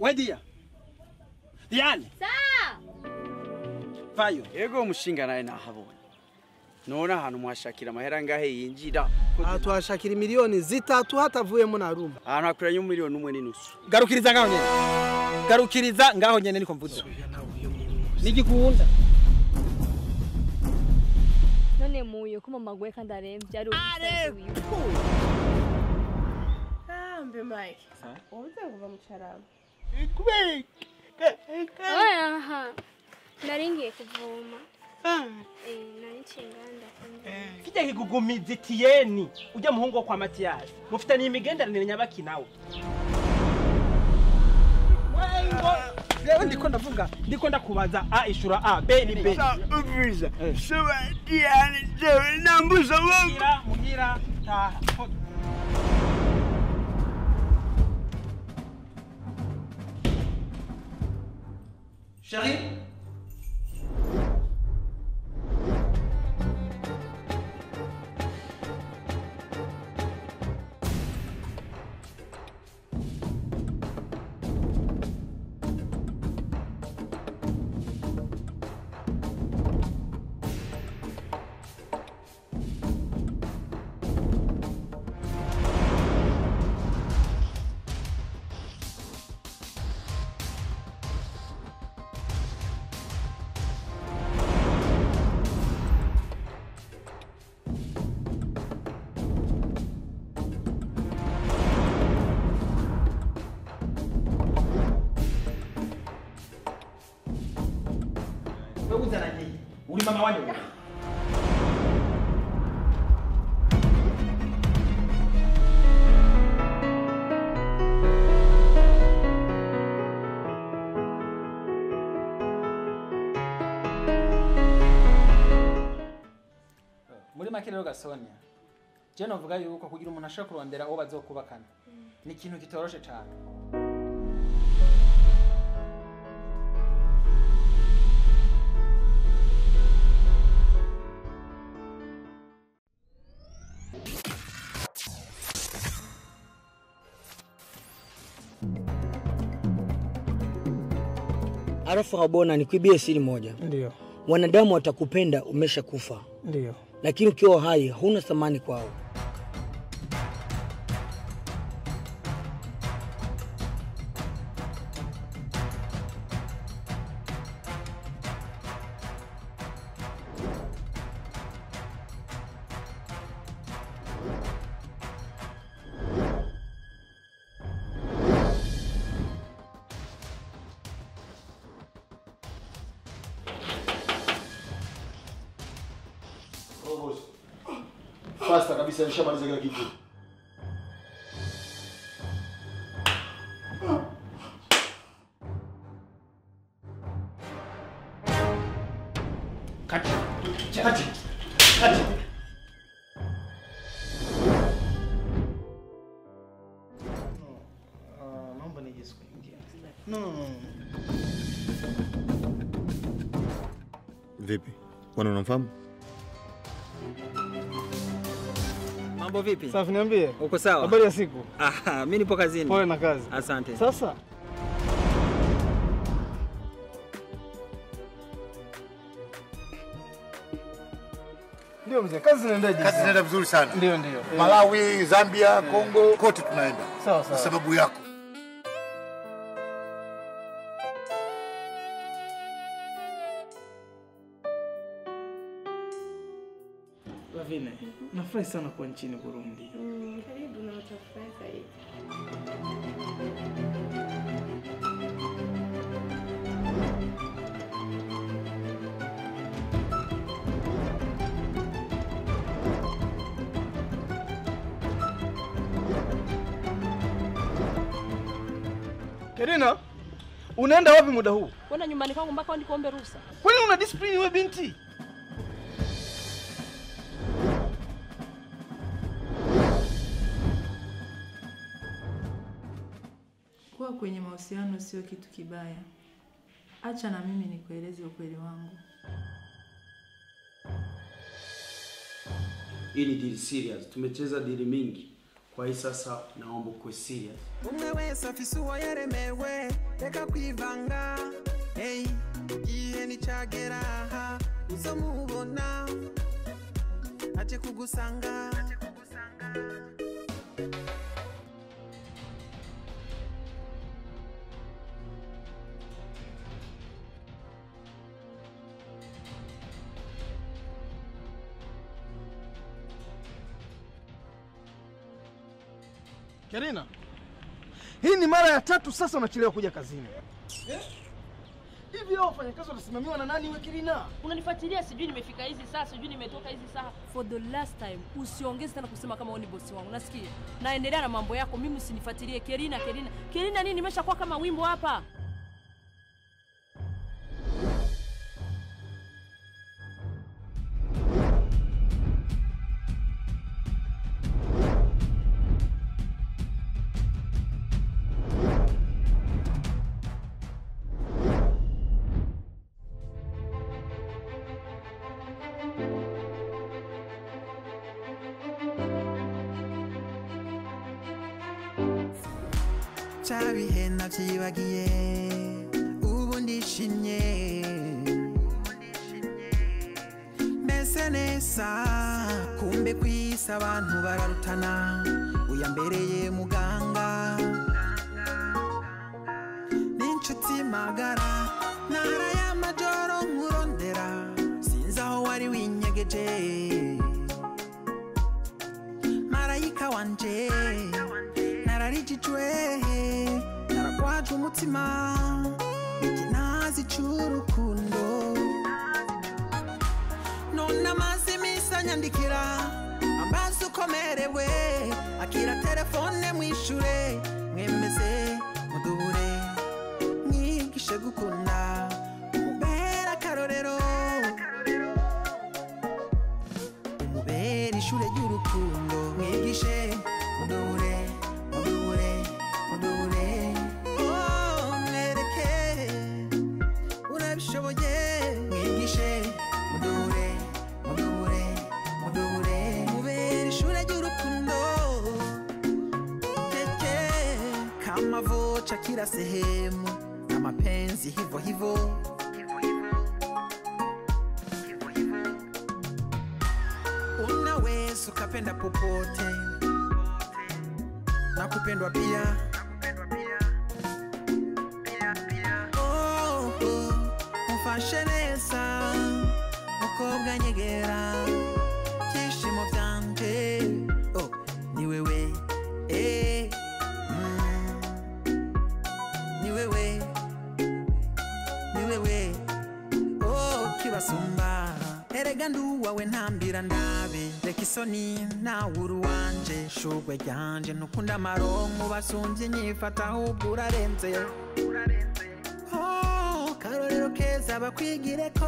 Wedia. Diane. Sa. Vayo. Yego mushinga naye nahabonye. None ahantu mwashakira amahera ngahe yinjira. Aha twashakira 3 miliyoni hatavuyemo na rumwe. Ahantu hakwiranye 1.5 miliyoni. Garukiriza ngaho nyene. Garukiriza ngaho nyene niko mvuze. Nigikunda. None muyo ko mama gwe kandi aremvye ari ubusazi. Mbe Mike. Ubuze kuva mu carama. Oya, nari ngiye kuvoma. Nari nshinga ndakumva. Kijya kigugumiza Tiyeni ujya muhungu wo kwa Matiyasi. Mufitaniye imigenderanire nyabaki nawe. Rero ndiko ndavuga, ndiko ndakubaza A ishura A, B ni B. Ubiza. Sema Diane jewe nambuza wangu. Muhira, muhira, taha. Chérie. Wewe uzananye. Uri mama wanje. Muri make rero Gasonia, je novuga yuko kugira umuntu ashobora kurondera uwo bazokubakana ni ikintu kitoroshe cyane. Alafu Rabona, nikuibie siri moja. Ndio. Wanadamu watakupenda umeshakufa. Ndio. Lakini ukiwa hai huna thamani kwao. Fasta kabisa nishamaliza kila kitu. Kati. Kati. Kati. Naomba nije siku nyingine. No, no, no. Vipi? Wana unamfahamu? Mambo vipi? Safi, niambie. Uko sawa? Habari ya siku? Ah, mimi nipo kazini. Pole na kazi. Asante. Sasa ndio mzee, kazi zinaendaje? Kazi zinaenda vizuri sana. Ndio, ndio. Malawi, Zambia, Kongo, kote tunaenda. Sawa sawa. Kwa sababu yako. Lavine, nafurahi sana kuwa nchini Burundi. Karibu na utafurahi zaidi. Kerina, unaenda wapi muda huu? Kwenda nyumbani kwangu mpaka nikuombe ruhusa. Kwani una discipline wewe binti? Kuwa kwenye mahusiano sio kitu kibaya. Acha na mimi nikueleze ukweli wangu. Hii ni deal serious. Tumecheza deal mingi. Kwa hii sasa naomba kuwe serious. Umeweza fisuwa yaremewe. Reka kwivanga. Hey, igihe nicagera uzomubona aje kugusanga. Karina, hii ni mara ya tatu sasa unachelewa kuja kazini. Hivi hao wafanyakazi watasimamiwa na nani we Kirina? Unanifuatilia sijui nimefika hizi saa, sijui nimetoka hizi saa. For the last time, usiongeze tena kusema kama wewe ni bosi wangu. Nasikia? Naendelea na mambo yako, mimi usinifuatilie Kirina, Kirina. Kirina nini nimeshakuwa kama wimbo hapa? Cyabihe navyibagiye ubu ndishimye meze neza kumbe kwisi abantu bararutana uyambereye muganga n'inshuti magara ntara y'amajoro nkurondera sinzi aho wari winyegeje marayika wanje nararijijwe naragwaje umutima ikinazi c'urukundo none amazi iminsi anyandikira ambaza ukomerewe akira telefone mwishure mwemeze mudubure mwigishe gukunda umubere akarorero umubere ishure ry'urukundo mwigishe mudubure mudubure mudubure oh mwereke urabishoboye mwigishe mudubure mudubure mudubure mubere ishure ry'urukundo tete kama vocha kila sehemu na mapenzi hivo hivo unaweza ukapenda popote na kupendwa pia. Oh, oh, umfashe neza mukobwa nyegera byishimo byanje oh, ni wewe eh, ni wewe ni wewe oh, kibasumba erega nduwawe ntambira ndabe reka isoni nawe uruwanje shugwe ryanje ntukunda amaronko basumbye nyifata ahubwo urarenze oh, karorero keza bakwigireko.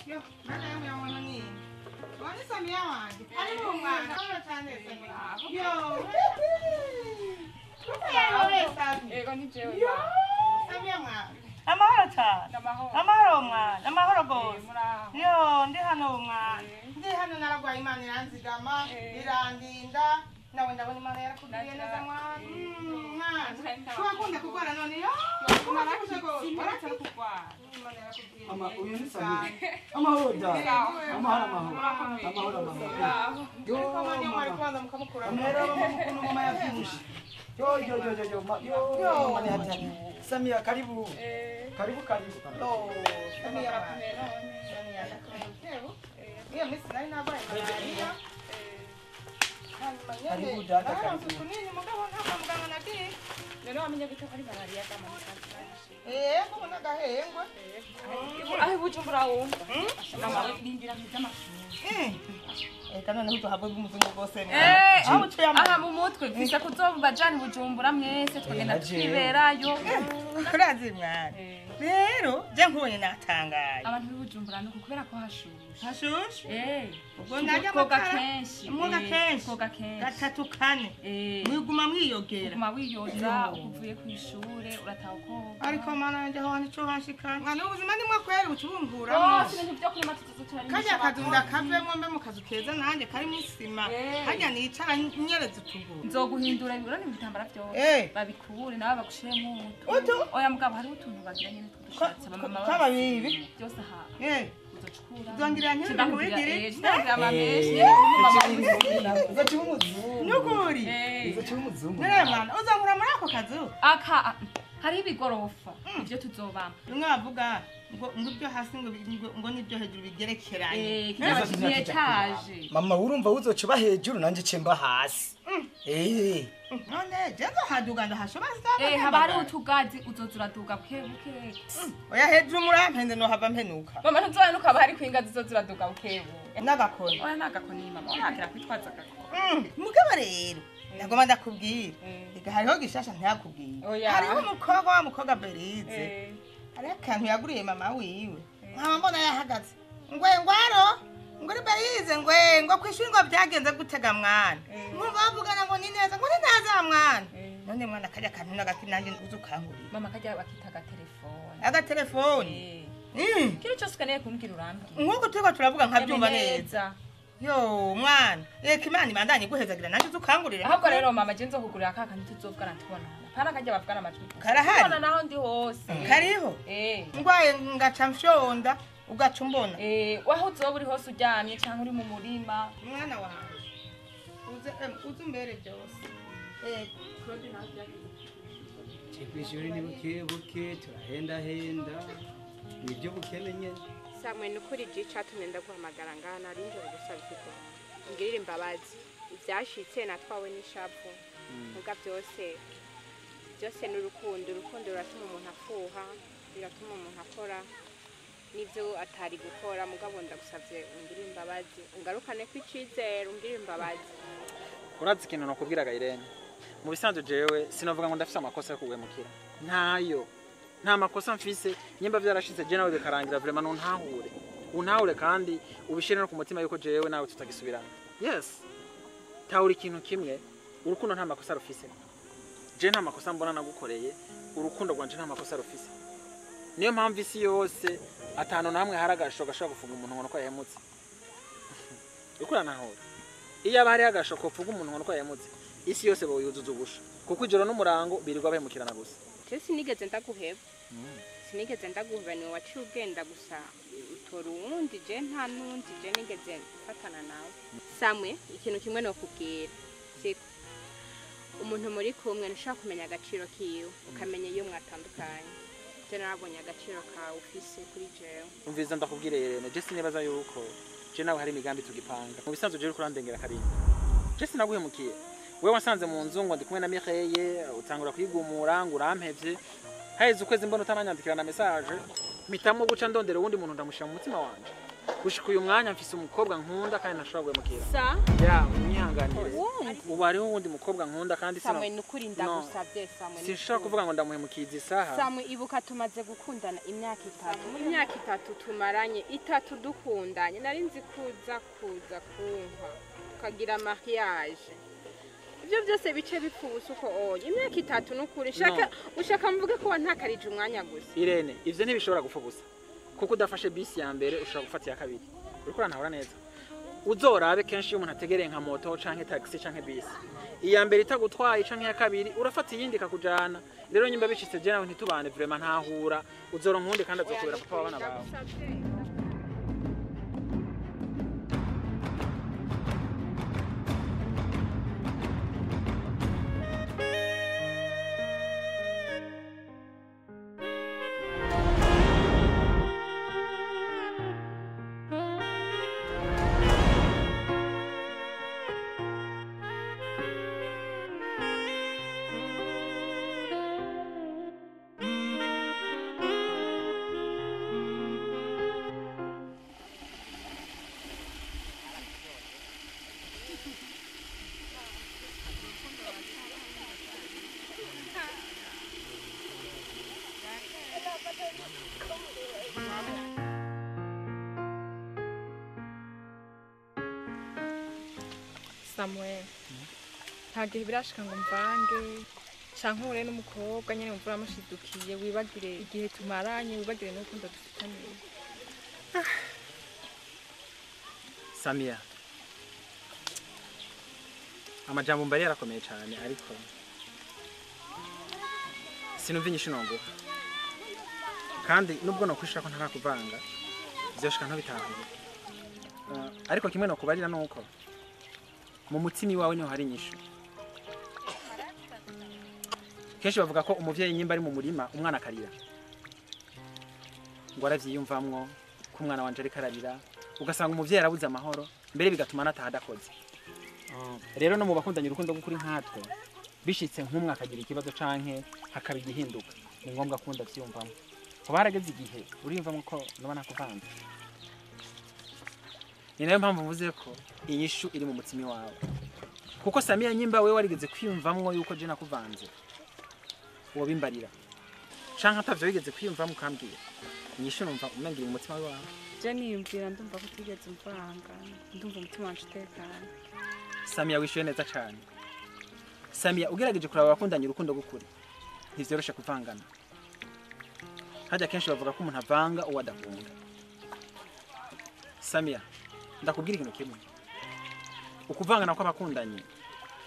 Yo, mwana yangu ya mwana nini? Wanisamia wange. Karibu mwana. Kama cyane Samia. Yo. Ego ni jewe. Yo. Samia mwana. Amahoro cyane. Amahoro mwana. Amahoro gose. Yo, ndi hano mwana. Ndi hano naragwaye Imana iranzigama, irandinda. Nawe ndabona Imana yarakugiriye neza mwana. Mwana. Kuba kugwara none yo. Narakitse kugwara. Ama uyu ni Samia. Amahoro da. Amahoro amahoro. Amahoro amahoro. Yo. Mera mama mkunu mama yavyibushe. Yo yo yo yo yo. Yo mama ni hatari. Samia karibu. Karibu karibu. Yo Samia mwana. Samia ndakumbuka. Iyo misi nari nagwaye malaria. Karibu dada karibu. Nini mugabo ntabwo muganga nagiye. None wamenye gute ko ari malaria kama Yego mbona gahengwe. Aho Bujumbura wumva. Nindira mwiza amashuri. Eka noneho uzohabwa bw'umuzungu bwose. Aha mu mutwe mfise kuzobajana Bujumbura mwese twagenda tukiberayo. Urazi mwana. Rero je nkubonye natangaye. Abantu b'ibujumbura nuko kubera ko hashushe. Hashushe? Eh. Ubwo najya koga amakara, kenshi. Mwoga kenshi. Koga kenshi. Gatatu kane. Mwiguma mwiyogera. Uguma wiyoza uvuye ku ishure urataha ukoga. Ariko mana yanjye aho hantu ico hanshikana. Mwana ubuzima nimwe kweri ucubungura. Oh, ibintu vyo kurima tuzoza turarimisha. Kajya kazu ndakavemwo mbe mu kazu keza nanjye karimo isima. Hajya nicara nyereza utuguru. Nzoguhindura ibironi ibitambara vyose. Babikure nawe bagushiremo utu. Oya mugabo hariho utuntu bagira nyene tw'udushatsi abamama Kaba bibi. Byose aha. Uzocukura. Uzongira nyene kubigire. Ndakugira amameshi. Uzoca umuzungu. Nukuri. Uzoca umuzungu. Nere mwana uzonkura muri ako kazu. Aka hariho ibigorofa ivyo tuzobama. Bimwe bavuga ngo ibyo hasi ngo n'ibyo hejuru bigerekeranye. Kiba etaje. Mama urumva uzoca uba hejuru nanje ce mba hasi. None je nzohaduga ndahashobora sinaba. Haba hariho utugazi uzoza uraduga buke buke. Oya hejuru murampende nohava mpenuka. Mama ntuzobanuka haba hari kwingazi uzoza uraduga buke buke. N'agakoni. Oya n'agakoni mama uragira kwitwaza agakoni. Mugabo rero nagoma ndakubwira. Ega hariho gishasha ntiyakubwira. Hariho umukobwa wa mukobwa Berize. Hariho akantu yaguriye mama wiwe. Nkaba mbona yahagaze. Ngwe ngwaro nguri Berize ngwe ngo kwishuri ngo byagenze gutega mwana. Nkumva bavugana ngo ni neza ngo ni neza mwana. None mwana kajya kantu n'agati nanjye uzukangurira. Mama kajya bakita agatelefone. Agatelefone. Kino cyose ukeneye kumbwira urambwira. Nkuko turiko turavuga nkabyumva neza. Yo mwana, reka Imana ibandanye guhezagira nanjye uzukangurire. Ahubwo rero mama je nzokugurira ka kantu tuzovugana tubonana. Pana kajya bavugana amajwi. Karahari. Tubonana naho ndi hose. Kariho? Ngwaye ngaca mfyonda ugaca umbona. Waho uzoba uri hose uryamye canke uri mu murima. Mwana wanje. Uze uze umbere byose. Claude nawe byagenze. Kwishuri ni buke buke turahenda henda. Nibyo bukene nyene. Samwe nukuri je catumye ndaguhamagara ngaha nari nje gusaba ikigo. Ngirira imbabazi. Ivyashitse natwawe n'ishavu. Muga byose byose n'urukundo, urukundo ruratuma umuntu afuha, biratuma umuntu akora nivyo atari gukora. Mugabo ndagusavye ungirire imbabazi, ungarukane ko icizere, ungirire imbabazi. Urazi ikintu nokubwiraga Irene? Mu bisanzwe jewe sinovuga ngo ndafise amakosa yo kuguhemukira. Ntayo. Nta makosa mfise, nyimba vyarashitse je nawe bikarangira vraiment ntuntahure. Untahure kandi ubishire no ku mutima yuko jewe nawe tutagisubirana. Yes. Tahura ikintu kimwe, urukundo nta makosa rufise. Je nta makosa mbona nagukoreye, urukundo rwanje nta makosa rufise. Niyo mpamvu isi yose atanu namwe haragasho gashobora gufunga umuntu ngo ko yahemutse. Ukura ntahura. Iyo aba hari agasho ko fuga umuntu ngo ko yahemutse, isi yose boyuzuza ubusha. Kuko ijoro n'umurango birirwa bahemukirana gusa. Je sinigeze ndaguheba. Sinigeze ndaguheba ni waciye ugenda gusa utora uwundi, je nta nundi je nigeze mfatana nawe. Samwe ikintu kimwe no kubwira. Siko umuntu muri kumwe ntushaka kumenya agaciro kiwe, ukamenya iyo mwatandukanye. Je narabonye agaciro kawe ufise kuri jewe. Umviza ndakubwire Irene, je sinibaza yuko je nawe hari imigambi tugipanga. Mu bisanzwe je uriko urandengera karimba. Je sinaguhemukiye. Wewe wasanze mu nzu ngo ndi kumwe na Mireye, utangura kwigumura ngo urampevye. Haheze ukwezi mbona utananyandikira na message, mpitamo guca ndondera uwundi muntu ndamushira mu mutima wanje. Gushika uyu mwanya mfise umukobwa nkunda kandi ntashobora guhemukira. Sa? Ya, unyihanganire. Ubu hariho uwundi mukobwa nkunda kandi Samwe nukuri ndagusavye Samwe. Sinshobora kuvuga ngo ndamuhemukiye izi saha. Samwe ibuka tumaze gukundana imyaka itatu. Imyaka itatu tumaranye, itatu dukundanye. Nari nzi kuza kunkwa. Tukagira mariage. Ibyo byose bice bipfubusa uko oya. Imyaka itatu nukuri shaka ushaka mvuge ko wantakarije umwanya gusa. Irene, ivyo ntibishobora gupfubusa. Kuko udafashe bisi ya mbere ushobora gufata iya kabiri. Uriko urantahura neza. Uzorabe kenshi iyo umuntu ategereye nka moto canke taxi canke bisi. Iya mbere itagutwaye canke iya kabiri urafata iyindi ikakujana. Rero nyimba bishitse je nawe ntitubane vraiment ntahura. Uzoronka uwundi kandi azokubera papa w'abana bawe. Samuel, nta gihe birashika ngo mvange canke uhure n'umukobwa nyene wumva uramushidukiye, wibagire igihe tumaranye, wibagire n'urukundo dufitaniye. Samia, amajambo mbari yarakomeye cyane, ariko sinumva inyishu nonguha. Kandi nubwo nokwishira ko ntarakuvanga, vyoshika ntobitahure. Ariko kimwe nokubarira nuko mu mutima iwawe niho hari inyishu. Kenshi bavuga ko umuvyeyi nyimba ari mu murima umwana akarira, ngo aravyiyumvamwo ko umwana wanje ariko ararira, ugasanga umuvyeyi arabuze amahoro, mbere bigatuma nataha adakoze. Rero no mu bakundanye urukundo rw'ukuri nkatwe, bishitse nk'umwe akagira ikibazo canke hakaba igihinduka, ni ngombwa ko ndavyiyumvamwo. Kuba harageze igihe uriyumvamwo ko noba nakuvanze. Ni nayo mpamvu mvuze ko inyishu iri mu mutima wawe. Kuko Samia, nyimba wewe warigeze kwiyumvamwo yuko je nakuvanze, wobimbarira canke atavyo wigeze kwiyumvamwo ukambwira. Inyishu numva umenga iri mu mutima wawe. Je niyumvira ndumva ko utigeze umvanga, ndumva umutima wanje utekanye. Samia, wishuye neza cane. Samia, ugerageje kuraba abakundanye urukundo rw'ukuri, ntivyoroshe kuvangana. Hajya kenshi bavuga ko umuntu avanga uwo adakunda. Samia, ndakubwira ikintu kimwe. Ukuvangana kw'abakundanye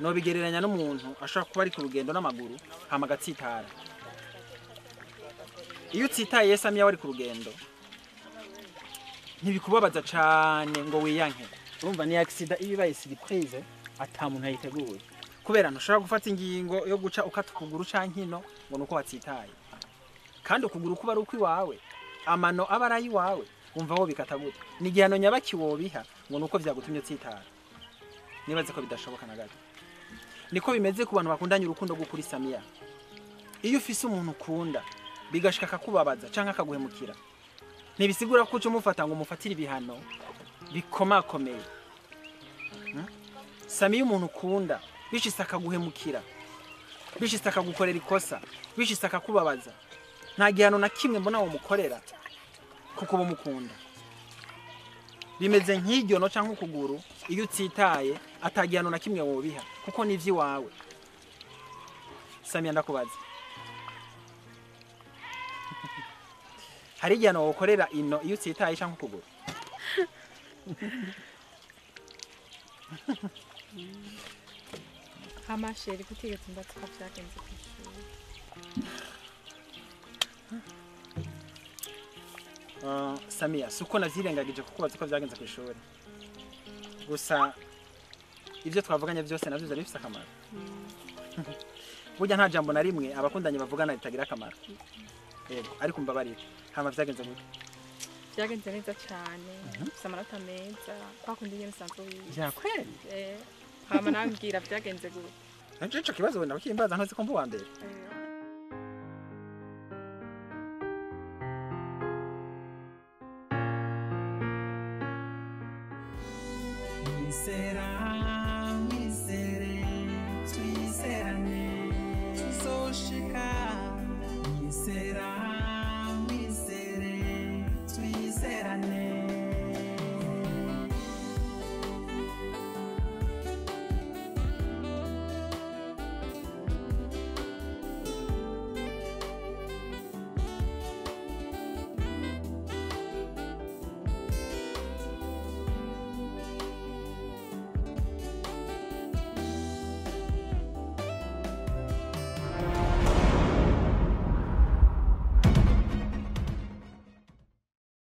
nobigereranya n'umuntu ashobora kuba ari ku rugendo n'amaguru hama agatsitara. Iyo utsitaye Samia wari ku rugendo, ntibikubabaza cane ngo wiyanke. Urumva ni accident iba ibaye surprise ata muntu ayiteguye. Kubera ntushobora gufata ingingo yo guca ukata ukuguru canke ino ngo nuko watsitaye. Kandi ukuguru kuba ari ukwiwawe, amano aba ari ayiwawe, wumva wo bikata gute? Ni igihano nyabaki wobiha ngo nuko vyagutumye utsitara. Nibaze ko bidashoboka na gato. Niko bimeze ku bantu bakundanye urukundo rw'ukuri Samia. Iyo ufise umuntu ukunda bigashika akakubabaza canke akaguhemukira, ntibisigura ko uca umufata ngo umufatire ibihano bikomakomeye. Samia, umuntu ukunda bishitse akaguhemukira, bishitse akagukorera ikosa, bishitse akakubabaza, nta gihano na kimwe mbona womukorera kuko uba umukunda. Bimeze nk'iryono canke ukuguru, iyo utsitaye ata gihano na kimwe wobiha kuko ni ivy'iwawe. Samia, ndakubaza, hari igihano wokorera ino iyo utsitaye canke ukuguru? Hama chéri, kutigeze umbaza uko vyagenze kw'ishuri? Samia, suko navyirengagije kukubaza uko vyagenze kw'ishuri. Gusa ivyo twavuganye vyose navyo vyari bifise akamaro. Burya nta jambo na rimwe abakundanye bavugana ritagira akamaro. Yego, ariko mbabarira, hama vyagenze gute? Vyagenze neza cane, mfise amanota meza, kwa kundi nyene usanzwe wize. Vya kweli? Hama nambwira vyagenze gute? Nanje ico kibazo wenda ukimbaza ntuzi ko mba uwa mbere. Nyizera, nyizere, twizerane, tuzoshika.